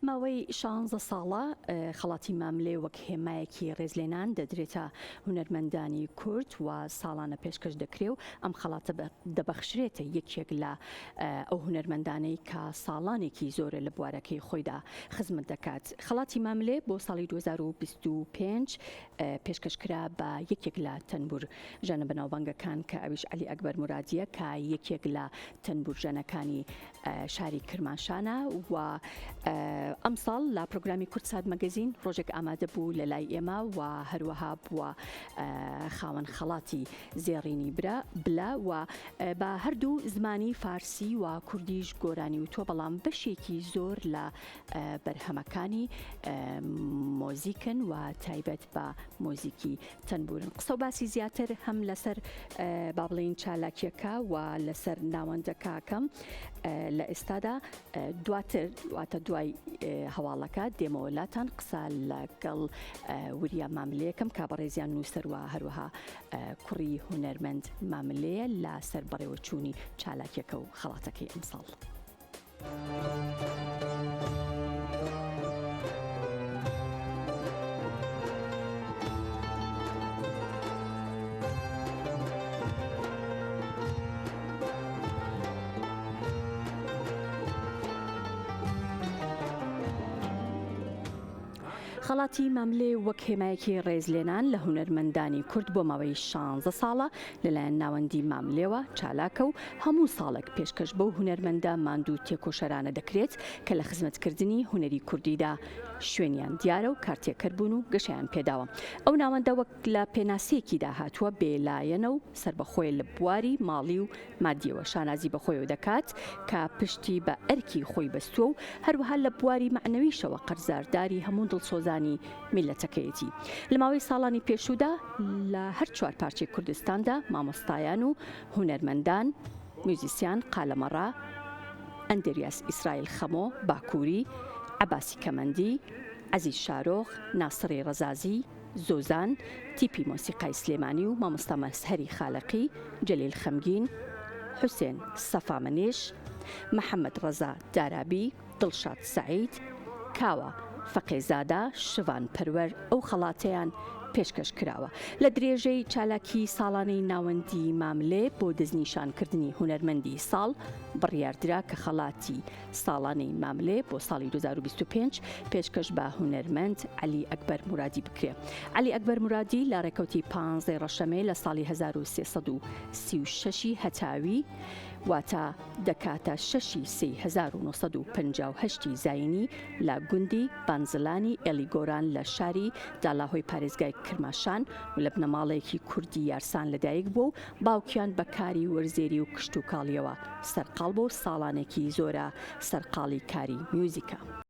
ماوەی شانزە ساڵە خەڵاتی ماملێ وەک هێمایەکی ڕێزلێنان دەدرێتە هونەرمەندانی کورد و ساڵانە پێشکەش دەکرێ و ئەم خەڵاتە دەبەخشرێتە یەکێک لە ئەو هونەرمەندانەی کە ساڵانێکی زۆرە لە بوارەکەی خۆیدا خزمەت دەکات. خەڵاتی ماملێ بۆ ساڵی 2025 پێشکەش کرا بە یەکێک لە تەنبور ژەنە بەناوبانگەکان کە ئەویش عەلی ئەکبەر مورادیە کە یەکێک لە تەنبور ژەنەکانی شاری کرماشانە و ئەمساڵ لە پرۆگرامی کوردسات مەگەزین ڕۆژێک ئامادە بوو لە لای ئێمە و هەروەها بووە خاوەن خەڵاتی زێڕینی برا بلە و بە هەردوو زمانی فارسی و کوردیش گۆرانی وتووە بەڵام بەشێکی زۆر لە بەرهەمەکانی مۆزیکن و تایبەت بە مۆزیکی تەنبورن. قسە و باسی زیاتر هەم لەسەر با بڵێین چالاکیەکە و لەسەر ناوەندەکەکەم لە ئێستادا دواتر واتە دوای هەواڵەکە دێمەوە لاتان قسە لەگەڵ وریا ماملەیەکەم کا بەڕێزیان نووسەر و هەروەها کوڕی هونەرمەند ماملەیە لەسەر بەڕێوەچوونی چالاکیەکە و خەڵاتەکەی ئەمساڵ. خەڵاتی ماملێ وەک هێمایەکی ڕێزلێنان لە هونەرمەندانی کورد بۆ ماوەی شانزە ساڵە لەلایەن ناوەندی ماملێوە چالاکە و هەموو ساڵێک پێشکەش بەو هونەرمەندە ماندوو و تێکۆشەرانە دەکرێت کە لە خزمەتکردنی هونەری کوردیدا شوێنیان دیارە و کارتێکەر بوون و گەشەیان پێداوە. ئەو ناوەندە وەک لە پێناسەیەکیدا هاتووە بێلایەنە و سەربەخۆیە لە بواری ماڵی و مادیەوە شانازی بەخۆیەوە دەکات کە پشتی بە ئەرکی خۆی بەستووە و هەروەها لە بواری مەعنەویشەوە قەرزارداری هەموو دڵسۆزانی میللەتەکەیەتی. لە ماوەی ساڵانی پێشوودا لە هەر چوارپارچەی کوردستاندا مامۆستایان و هونەرمەندان، میوزیسیان قالەمەڕە، ئەندریاس ئیسرائیل خەمۆ باکووری، عەباسی کەمەندی، عەزیز شارۆخ، ناسڕی ڕەزازی، زۆزان، تیپی مۆسیقای سلێمانی و مامۆستا مەزهەری خالەقی، جەلیل خەمگین، حوسێن سەفامەنیش، محەمەد ڕەزا دارابی، دڵشاد سەعید، کاوە فەقێزادە، شڤان پەروەر ئەو خەڵاتەیان پێشکەش کراوە. لە درێژەی چالاکیی ساڵانەی ناوەندی ماملێ بۆ دەستنیشانکردنی هونەرمەندی ساڵ، بڕیاردرا کە خەڵاتی ساڵانەی ماملێ بۆ ساڵی 2025 پێشکەش بە هونەرمەند عەلی ئەکبەر مورادی بکرێ. عەلی ئەکبەر مورادی لە ڕێکەوتی پانزەی ڕەشەمێ لە ساڵی 1336 ی هەتاوی واتە دەکاتە شەشی سێی 1958 ی زایینی لە گوندی بانزلانی ئێڵی گۆران لە شاری دالاهۆی پارێزگای کرماشان و لە بنەماڵەیەکی کوردی یارسان لەدایک بووە و باوکیان بە کاری وەرزێری و کشتوکاڵیەوە سەرقاڵ بووە و ساڵانێکی زۆرە سەرقاڵی کاری میوزیکە.